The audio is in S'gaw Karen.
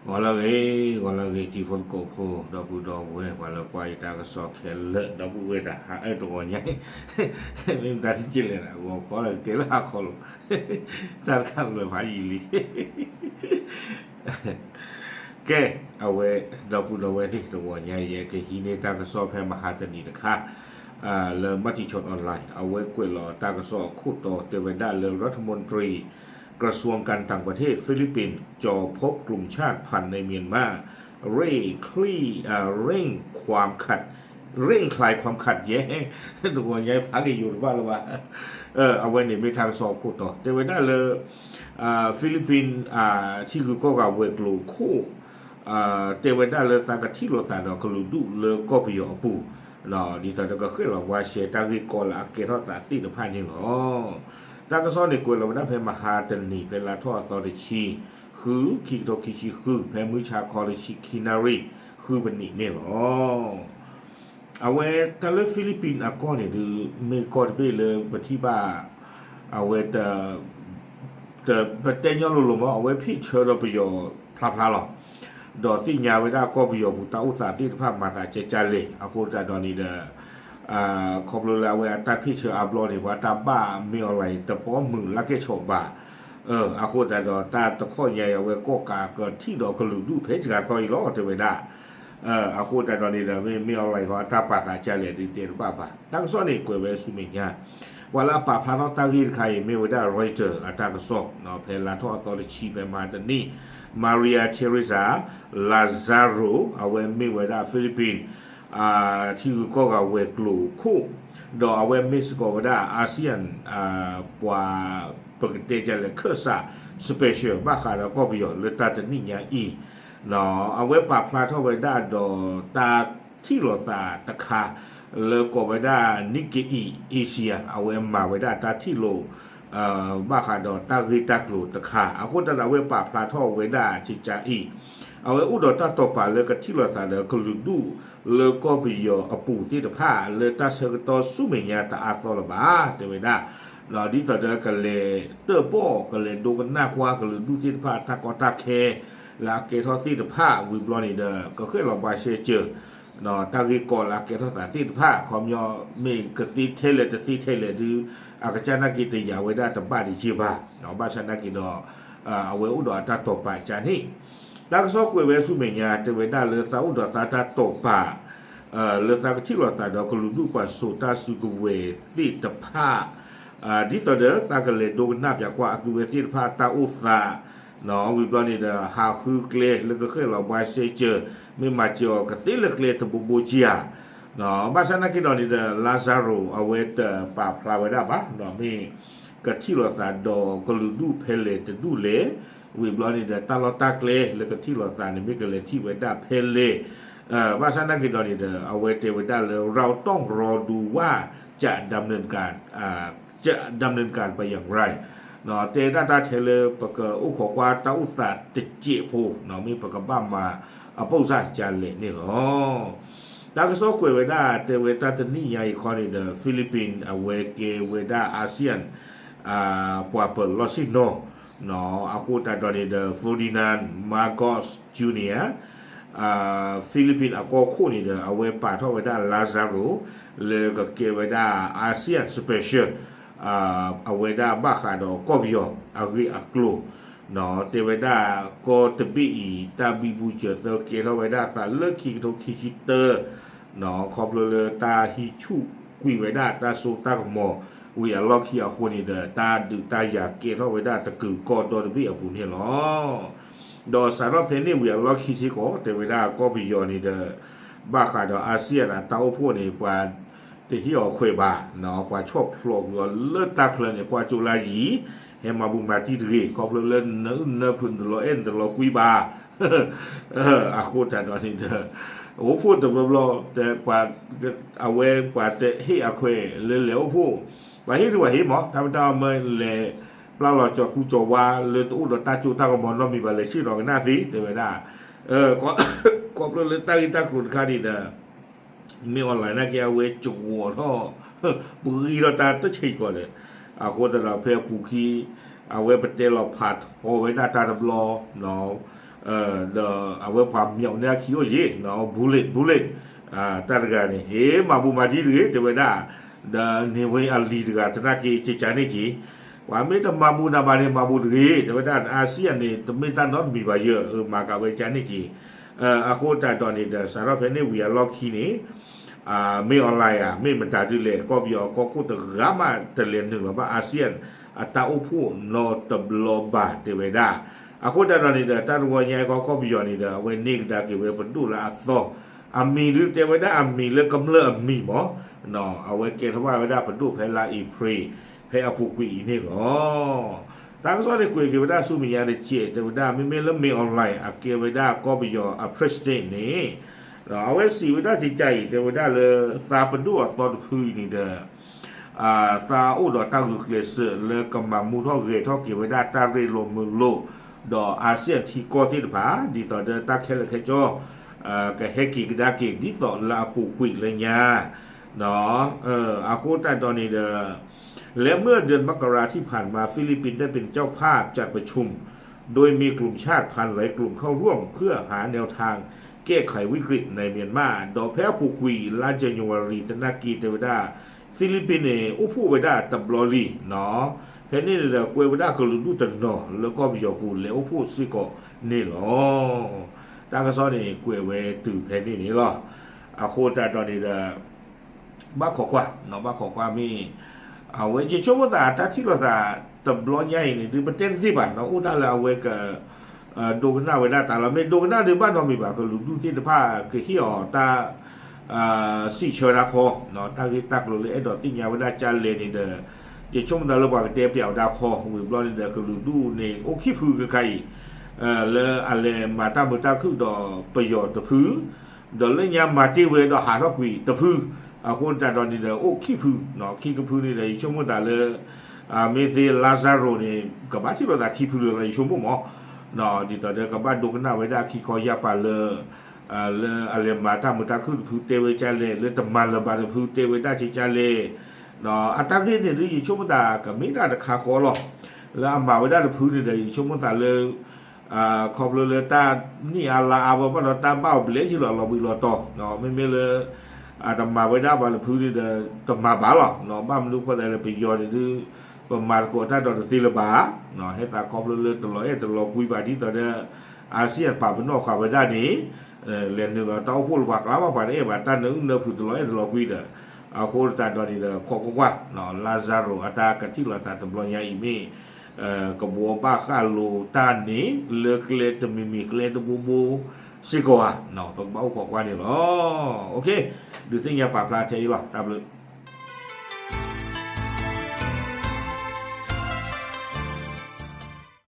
ဂီၤလၢအဂ့ၤ, ဂီၤလၢအဂ့ၤ တံၤဖိသကိးဖိ ဒီပုၢ်ဒီဝဲၢ် ပှၤလၢကွၢ်ယတၢ်ကစီၣ်ခဲလၢာ် ဒီပုၢ်ဝဲၢ်တဟါအၢတဂီၤညါအံၤ, မ့ၢ်မတၤတက့ၢ်လဲၣ်, ဂီၤခီလၢကတဲလၢဟါခီလီၤ, တၢ်တခါလၢာ်ဖးယံာ်လံ ကဲ, အဝဲ ဒီပုၢ်ဒီဝဲၢ်သ့ၣ် တဂီၤညါအံၤ ယကဟံးန့ၢ်တၢ်ကစီၣ်ဖဲမဟါတနံၤတခါ လၢ Matichon Online အဝဲကွဲးလီၤတၢ်ကစီၣ်အခိၣ်တီ တဲဝဲဒၣ်လၢ รัฐมนตรีกระทรวงการต่างประเทศฟิลิปปินส์ จ่อพบกลุ่มชาติพันธุ์ในเมียนมา เร่งคลี่ เอ่อ เร่งความขัด เร่งคลายความขัดแย้ง တဂီၤညါဖးက့ၤယိၤတဘၣ်လၢၤဘၣ်, အဝဲန့ၣ်မ့ၢ်တၢ်ကစီၣ်အခိၣ်တီ တဲဝဲဒၣ်လၢ Philippines ထံဂုၤကီၢ်ဂၤဝဲၤကျိၤခိၣ် တဲဝဲဒၣ်လၢသးကထံၣ်လိာ်သးဒီးကလုာ်ဒူၣ်လၢကီၢ်ပယီၤအပူၤ, ဒ်သိးဒီးကဃဲၣ်လီၤဘှါရှဲတၢ်ဂ့ၢ်ကီလၢအကဲထီၣ်သးသ့ၣ်တဖၣ်န့ၣ်လီၤ. တၢ်ကစီၣ်န့ၣ်ကွဲးလီၤဝဲဒၣ်ဖဲမဟါတနံၤ ဖဲလါထီၣ်အသီတဆံဃု ခံကထိခံဆံဃု ဖဲမုၢ်ဆါခီတဆံခံနၣ်ရံၣ် ဃုပနံးန့ၣ်လီၤ. အဝဲတၢ်လၢ Philippines အကီၢ်န့ၣ်ဒုး မ့ၢ်ကီၢ်တဘ့ၣ်လၢပထံၣ်ဘၣ် အဝဲ ပတဲညီလိၤလိၤမး အဝဲဖ့ၣ်ဆၢဒီးပယီၤဖျါဖျါလီၤ. ဒီးသ့ၣ်ညါဝဲဒၣ်ကီၢ်ပယီၤပူၤတၢ်အိၣ်သးသ့ၣ်တဖၣ်မၤသးကဲကၢ်လဲၣ်, ခီဖျိလၢအဝဲအတၢ်ဖ့ၣ်ဆၢအါဘျီန့ၣ် ပှၤတၢ်ဘၣ်မ့ၢ်အီၤလၢတပီမုၢ်လၢ်ကဲၣ်ဆိးဘၣ်, အဃိသတးဒီးတၢ်တခီညါအံၤ အဝဲကီၢ်ကးကထံၣ်ဒီးကလုာ်ဒူၣ်ဖဲစှၤသီအံၤလီၤ တဲဝဲဒၣ် အဃိသတးဒီးန့ၣ်ဒီး မ့ၢ်မ့ၢ်အီၤလၢအတၢ်ပာ်သးကၢ်လဲၣ်ဒုးတဲတဘၣ်ဘၣ်. တၢ်ကစီၣ်န့ၣ်ကွဲးဝဲဆူမဲာ်ညါ, ပှၤလၢအပာ်ဖျါထီၣ်တၢ်ဂ့ၢ်တခါအံၤ မ့ၢ်ဝဲဒၣ် Reuters အတၢ်ကစီၣ် ဖဲလါထီၣ်အသီတဆံဖဲမဟါတနံၤ, Maria Teresa Lazaro အဝဲမ့ၢ်ဝဲဒၣ် Philippines ထံဂုၤကီၢ်ဂၤဝဲၤကျိၤခိၣ်, ဒီးအဝဲမ့ၢ်စ့ၢ်ကီးဝဲဒၣ် ASEAN ပှၤ ပကတဲကၢ်လဲၣ် ခၢၣ်စး special ဘၣ်ဃးဒီးကီၢ်ပယီၤလၢတၢ်တနံၣ်ညါအံၤ, အဝဲပာ်ဖျါထီၣ်ဝဲဒၣ်ဒီးတၢ်ထံၣ်လိာ်သးတခါ လၢကိးဝဲဒၣ် Nikkei Asia အဝဲမၤဝဲဒၣ်တၢ်ထံၣ်လိာ် ဘၣ်ဃးဒီးတၢ်ဂ့ၢ်တၢ်ကျိၤတခါ အဃိသတးဒီးအဝဲပာ်ဖျါထီၣ်ဝဲဒၣ်ကကါအံၤ, အဝဲအိၣ်ဒီးတၢ်တိာ်ပာ်လၢကထံၣ်လိာ်သးဒီးကလုာ်ဒူၣ်လၢကီၢ်ပယီၤအပူၤသ့ၣ်တဖၣ် လၢတၢ်ဆၢကတီၢ်ဆူမဲာ်ညါတအါသီလၢၤဘၣ် တဲဝဲဒၣ်, ဒ်သိးဒီးကလဲၤတၢၣ်ပီၣ် ကလဲၤဒိကနၣ်ကွၢ်ကလုာ်ဒူၣ်သ့ၣ်တဖၣ်တၢ်ကီတၢ်ခဲ လၢအကဲထီၣ်သ့ၣ်တဖၣ် ဝံၤဘျီန့ၣ်ဒီး ကဃဲၣ်လီၤဘှါရှဲစၢၤ တၢ်ဂ့ၢ်ကီလၢအကဲထီၣ်သးသ့ၣ်တဖၣ် ခီပညီ မ့ၢ်ကသ့ထဲလဲၣ်တသ့ထဲလဲၣ်ဒုး အကစၢ်နာ်က့တယာ်ဝဲဒၣ်တဘၣ်တယ့ၢ်ဘၣ်, ဘၣ်ဆၣ်နာ်က့ဒီး အဝဲအိၣ်ဒီးအတၢ်တိာ်ပာ်ကကါန့ၣ်, တၢ်ကစီၣ်ကွဲးဝဲဆူမဲာ်ညါ တဲဝဲဒၣ်လၢသးအိၣ်ဒီးသးတၢ်တိာ်ပာ် လၢသးကထံၣ်လိာ်သးဒီးကလုာ်ဒူၣ်ပှၤစိာ်တၢ်စုကဝဲၤသ့ၣ်တဖၣ် ဒ်သိးဒီးသးကလဲၤဒိကနၣ်ပၠးကွၢ်အသုဝဲသ့ၣ်တဖၣ်တၢ်အိၣ်သး, ဝံၤဘျီန့ၣ်ဒီး ဟးဃုကျဲလၢကဃဲၣ်လီၤဘှါရှဲစၢၤ, မ့ၢ်မၤစၢၤအီၤကသ့လၢကျဲတဘိဘိကဧါ, ဘၣ်ဆၣ်နာ်က့ဒီးန့ၣ်ဒီး Lazaro အဝဲတပာ်ဖျါဝဲဒၣ်ဘၣ်, မ့ၢ်ကထံၣ်လိာ်သးဒီးကလုာ်ဒူၣ်ဖဲလဲၣ်တဒူၣ်လဲၣ်, ဝံၤဘျီန့ၣ်ဒီး တၢ်လီၢ်တၢ်ကျဲလၢကထံၣ်လိာ်သးန့ၣ် မ့ၢ်ကလဲၤထံၣ်ဝဲဒၣ်ဖဲလဲၣ်, ဘၣ်ဆၣ်နာ်က့ဒီးန့ၣ်ဒီး အဝဲတဲဝဲဒၣ်လၢ เราต้องรอดูว่าจะดำเนินการ จะดำเนินการไปอย่างไร တဲဒၣ်တၢ်ထဲလၢပကအိၣ်ခိးကွၢ်တၢ်အိၣ်သးတစဲးဖိ မ့ၢ်ပကဘၣ်မၤအပိၢ်စၢ်ကလဲၣ်န့ၣ်လီၤ. တၢ်ကစီၣ်ကွဲးဝဲဒၣ် တဲဝဲတၢ်တနံၣ်ညါအံၤခီန့ၣ်ဒီး Philippines အဝဲကဲဝဲဒၣ် ASEAN ပှၤပၢၤလီၢ်ဆ့ၣ်နီၤ အဃိသတးဒီးန့ၣ်ဒီး Ferdinand Marcos Junior Philippines အကီၢ်ခိၣ်န့ၣ်ဒီး အဝဲပာ်ထီၣ်ဝဲဒၣ် Lazaro လၢကကဲဝဲဒၣ် ASEAN Special အဝဲဒၣ်ဘၣ်ဃးဒီးကီၢ်ပယီၤအဂ့ၢ်အကျိၤ, တဲဝဲဒၣ် ကီၢ်တဘ့ၣ်အံၤ တၢ်ဘံဘူစၢၤသၢကဲထီၣ်ဝဲဒၣ်သးလၢခံကထိခံဆံတၢ ခီဖျိလၢတၢ်ဟံးဆူၣ်ကွံာ်ဝဲဒၣ်တၢ်စိတၢ်ကမီၤ ဝံၤအလီၢ်ခံအဃိန့ၣ်ဒီး တၢ်ဒုးတၢ်ယၤကဲထီၣ်ဝဲဒၣ်တကုာ်ကီၢ်ဒီတဘ့ၣ်အပူၤန့ၣ်လီၤ. ဒီးစးထီၣ်ဖဲန့ၣ်ဝံၤအလီၢ်ခံစ့ၢ်ကီး တဲဝဲဒၣ်ကီၢ်ပယီၤန့ၣ်ဒီး ဘၣ်ဃးဒီး ASEAN အတၢ်အိၣ်ဖှိၣ်န့ၣ် ပှၤတဟ့ၣ်အီၤခွဲးဘၣ်, ပှၤဆီၣ်ဖျိးကွံာ်အီၤလၢတၢ်ချၢန့ၣ် ကွၢ်ကၠိလၢယံၤ ဟဲမၤဘူၣ်မၤတံၢ်တဂ့ၤ ခီဖျိလၢနအုၣ်နဖုးနတလီၤအဲၣ်နတလီၤကွံဘၣ် အဃိသတးဒီးန့ၣ်ဒီး အိၣ်ဖှိၣ်တဘျီဘျီ အဝဲပှၤတဟ့ၣ်အခွဲးလၢလဲၤအိၣ်ဖှိၣ်, ပှၤဟ့ၣ်ဒုးပှၤဟ့ၣ်မး တၢ်မ့ၢ်တၢ်မ့ၢ်လဲၤပျၢ်လီၤကၠီၤသူကၠီၤဝါလၢတအိၣ်ဒီးတၢ်ကၠိတၢ်ကမီၤနီတမံၤဘၣ် လဲၤဆ့ၣ်နီၤကနၣ်သ့ တဲဝဲဒၣ်, ခီဖျိလၢတၢ်ဂ့ၢ်တၢ်ကျိၤတခါန့ၣ်ဒီး မ့ၢ် online နာ်က့အဝဲကဝီၤထီၣ် ပဂံၢ်ထီၣ်တၢ်တဆံးကီးဒီး အဃိသတးဒီးဖဲအပူၤခံ အဝဲပတဲလီၤဖးထီဝဲဒၣ်တၢ်တဘျီ ဒီးအဝဲပှၤမၠီၣ်န့ၢ်အခံအိၣ်ယံၤ bullet bullet တၢ်တဂၤန့ၣ် ဟ့ၣ်မၤဘူၣ်မၤတံၢ်တဂ့ၤ တဲဝဲဒၣ်, ဒီးန့ၢ်ဝဲအလံၤတဂၤသနာ်က့ ကကန့ၣ်က့ၤ, ပှၤမ့ၢ်တမၤဘူၣ်နၤဘၣ်န့ၣ် မၤဘူၣ်တဂ့ၤ တဲဝဲဒၣ် အၤစံယၣ်န့ၣ် တမ့ၢ်တၢ်နီတမံၤဘၣ်ယၢၢ် မၤကၤဝဲကန့ၣ်က့ၤ, အဃိသတးဒီးန့ၣ်ဒီး စးထီၣ်ဖဲန့ၣ်ဝံၤအလီၢ်ခံန့ၣ် မ့ၢ် online ဧါ မ့ၢ်မတၤဒုလဲၣ် ကီၢ်ပယီၤအကီၢ်ခိၣ်တဂၤမး တလဲၤနုာ်လီၤဘၣ် အၤစံယၣ်အတၢ်အိၣ်ဖှိၣ်နီတဘျီဘၣ် တဲဝဲဒၣ်. အဃိသတးဒီးန့ၣ်ဒီး တၢ်တဝီညါအံၤကီၢ်ပယီၤန့ၣ်ဒီး အဝဲန့ၢ်ကဒါက့ၤဝဲပဒိၣ်လၢအသီ, အမံၤဒုတဲဝဲဒၣ်အမံၤလၢကမျၢၢ်အမံၤမး, အဝဲကဲထီၣ်ဘၣ်ဝဲဒၣ်ပဒိၣ်ဖဲလါအ့ဖြ့ၣ် ဖဲအပူၤကွံာ်အံၤန့ၣ်လီၤ. တၢ်ကစီၣ်န့ၣ်ကွဲးက့ၤဝဲဒၣ်ဆူမဲာ်ညါတကဲး တဲဝဲဒၣ် မ့မ့ၢ်လၢ မင်းအောင်လှိုင် အကဲဝဲဒၣ်ကီၢ်ပယီၤအ president န့ၣ် အဝဲစံးဝဲဒၣ်ကကါအံၤ တဲဝဲဒၣ်လၢ သးပဒိၣ်အသီတဖုအံၤန့ၣ်ဒီး သးအိၣ်ဒီးတၢ်ဂုာ်ကျဲးစၢးလၢကမၤမူထီၣ်ဂဲၤထီၣ်က့ၤဝဲဒၣ်တၢ်ရ့လိာ်မုာ်လိာ် ဒီးအၤစံယၣ်ထံကီၢ်သ့ၣ်တဖၣ် ဒ်သိးဒီးတၢ်ခဲလၢာ်ခဲဆ့ ကဟဲက့ၤကဒါက့ၤ ဒ်သိးလၢအပူၤကွံာ်လၢညါ အဃိသတးဒီးန့ၣ်ဒီး และเมื่อเดือนมกราที่ผ่านมา ฟิลิปปินส์ได้เป็นเจ้าภาพจัดประชุม โดยมีกลุ่มชาติพันธุ์หลายกลุ่มเข้าร่วมเพื่อหาแนวทางแก้ไขวิกฤตในเมียนมา ဒီးဖဲအပူၤကွံာ်လါ January သနာ်က့ တဲဝဲဒၣ် ဖံလံးပံးန့ၣ် အိၣ်ဖှိၣ်ဝဲဒၣ်တဘျီလံနီၤ, ဖဲန့ၣ်ဒီး ကွဲးဝဲဒၣ်ကလုာ်ဒူၣ်တနီၤလၢကီၢ်ပယီၤပူၤ လဲၤအိၣ်ဖှိၣ်စ့ၢ်ကီးန့ၣ်လီၤ. တၢ်ကစီၣ်န့ၣ် ကွဲးဝဲတုၤဖဲန့ၣ်န့ၣ်လီၤ. အဃိသတးဒီးန့ၣ်ဒီး ဘၣ်ခိးကွၢ်, ဘၣ်ခိးကွၢ်မ့ၢ် အဝဲယဆိကမိၣ်သးတၢ်ထံၣ်လိာ်သးတဘျီညါအံၤန့ၣ် ဒုးပတဲတသ့ဘၣ်နီၤ, အိၣ်ဒၣ်လၢအဝဲက ဒိကနၣ်ဝဲဒၣ်တၢ်လီၤ, မ့ၢ်ဒိကနၣ်ဒုးဘၣ်နီတမံၤဘၣ်, ကလုာ်ဒူၣ်သ့ၣ်တဖၣ်ကဟ့ၣ်အီၤတၢ် စံးဆၢဒၣ်ခီ, တၢ်ဂ့ၢ်တၢ်ကျိၤလၢအဲၣ်ဒိးသ့ၣ်ညါဝဲဒၣ်ကလဲၣ်န့ၣ်ဒီး ယဆိကမိၣ်သးလၢပှၤကတဲပျးဝဲဒၣ်ခီ, ဝံၤဘျီန့ၣ်ဒီး ကလုာ်ဒူၣ်န့ၣ် အိၣ်ခံဖုကခါအံၤ လၢအလဲၤမၤတၢ်မုာ်တၢ်ခုၣ်ဒီးပယီၤတဖု, ဒီးလၢညါမၤတ့ၢ်ဝဲဒီးဟးထီၣ်ကွံာ်တဖု, အဃိသတးဒီးန့ၣ်ဒီး အိၣ်ခံဖု, ခံကဖုန့ၣ်ဒီး ယဆိကမိၣ်သးလၢ မ့ၢ်သ့ Lazaro န့ၣ် ကဘၣ်ထံၣ်လိာ်သးခံဖုလၢာ်လီၤ ယဆိကမိၣ်မး, ဒ်သိးဒီးကဘၣ်ဒိကနၣ်ဝဲဒၣ်ခံခီယၢ်ပၤလၢ လၢအလဲၤမၤတၢ်မုာ်တၢ်ခုၣ်တဖုတဲဝဲကလဲၣ်, လၢတမၤလၢၤဘၣ်တဖုတဲဝဲဒၣ်ကလဲၣ်, အတၢ်ဂ့ၢ်န့ၣ်ဒုး ယဆိကမိၣ်သးကမ့ၢ်ဒၣ်တခါဃီလီၤ. လၢအမၤဝဲဒၣ်တဖုန့ၣ်ဒီး ယဆိကမိၣ်သးလၢ ခီဖျိလၢတၢ်နံၣ်အါလါအါဘၣ်ဘၣ်ဒီး တၢ်ဘၣ်အီၤဘျဲးဆံလီၤ လီၤဘှံးလီၤတီၤ, မ့မ့ၢ်လၢ အတမၤဝဲဒၣ်ပှၤတဖုန့ၣ်ဒီး တမၤဘၣ်လီၤ. ဘၣ်မနုၤဃိသတးလဲၣ် ပယီၤန့ၣ်ဒုး ပမၤသကိးတၢ်ဒီးတသ့လၢၤဘၣ်, ဟဲသးခီဖျိလၢတလီၤအဲၣ်တလီၤကွံဘၣ် ဒ်သိးဒီး အၤစံယၣ်ပာ်ပနီၣ်ဃာ်ဝဲဒၣ်န့ၣ် လဲၤနုာ်လီၤတၢ်အိၣ်ဖှိၣ်လၢပှၤကျါဘၣ် ပှၤတအဲၣ်ဘၣ် တၢ်နၢအုၣ်နၢဖုးတလီၤအဲၣ်တလီၤကွံဒီး အဃိသတးဒီးန့ၣ်ဒီး ခိးကွၢ်ကွၢ် Lazaro အတၢ်ကထံၣ်လိာ်သးတဘျီညါအံၤမ့ၢ် ကဘှီဘၣ်ဃးလိာ်တၢ်န့ၣ် လၢကျဲတမံၤမံၤ ကျဲတဘိဘိစ့ၢ်ကီးဧါ, ပကဘၣ်အိၣ်ခိးကွၢ်န့ၣ်လီၤ. ဒုးသ့ၣ်ညါပာ်ဖျါထဲအံၤလီၤ. တၢ်ဘျုး